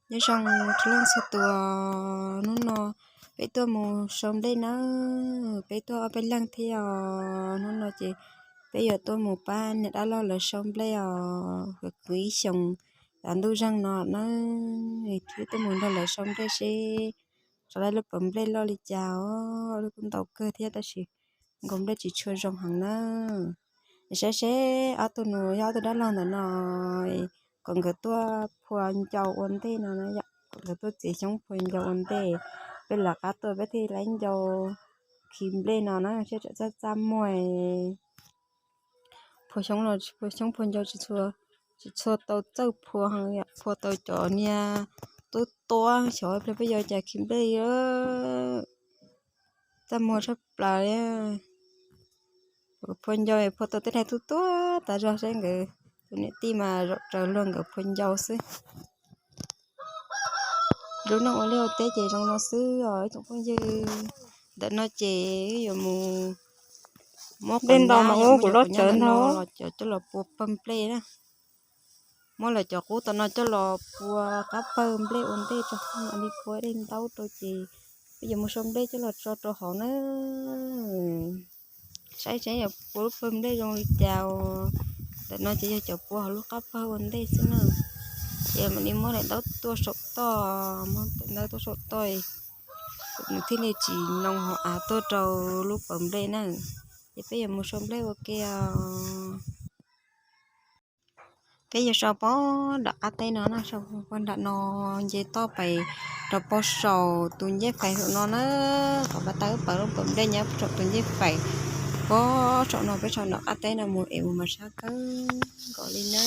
Nyob zoo txhua leej txhua tus, hnub no peb tuaj mus sau nplej nawb, peb tuaj ob peb leeg thiab os. Hnub no ces peb yuav tuaj mus pab niam dab laug lawv sau nplej os, kwv ib xyoos, yav ntuj zeeg no na, thiaj tuaj mus nrog lawv sau nplej seb tso lawv lub pawg nplej loj li cas os, lub kuj ntau kawg thiab tab sis nkaus nplej tsis tshua zoo heev na. Saib seb ob tug nus yog ob tug dab laug ntawm no kom nkawd tuaj phua ncau ua ntej no na yom, kom nkawd tuaj txiav xyoob phua ncau ua ntej, peb lawv qab tuaj peb thiaj li ncau khi nplej no na, seb txawm txaj txaj muag. Phua xyoob los tsis phua xyoob phua ncau tsis txhua, tsis txhua tau txawj phua heev, phua tau cov niag tub tuab xyov pliag peb yuav cas khi nplej li. Txaj muag tshaj plaws li. Phua ncau phua tau tej daim tub tuab tas zog, saib nkawd tus niam tij mas zom zaws luag nkawd phua ncau xwb. Lub neej ua liaj ua teb ces zoo no xwb os ib tsoom phooj ywg. Ntawm no ces wb yuav mus muab qos nyab los cov coj los pua pawg nplej na. Muab lawv cov qub tom no coj los pua qab pawg nplej ua ntej tso, mam li pua dej ntaub rau ces peb yuav mus sau nplej coj los tso rau hauv na. Saib seb yuav pua lub pawg nplej zoo li cas. Ntawm no ces yog cov pua hauv lub qab pawg ua ntej xwb na. Ces mam li muab daim ntaub tuaj saum toj, muab daim ntaub tuaj saum toj, nws thiaj li tsis noo hauv av tuaj rau lub pawg nplej na. Ces peb yuav mus sau nplej ua ke os. Peb yuav sau pog nram qab teb no na, sau pog nram no, nce toj pais rau pog saum tus ncej fais saum no na. Qhov pab tau wb pawg lub pawg nplej nyob saum tus ncej fais, pog saum no peb sau nram qab teb no mus es mus mas sab kawg nkaus li na.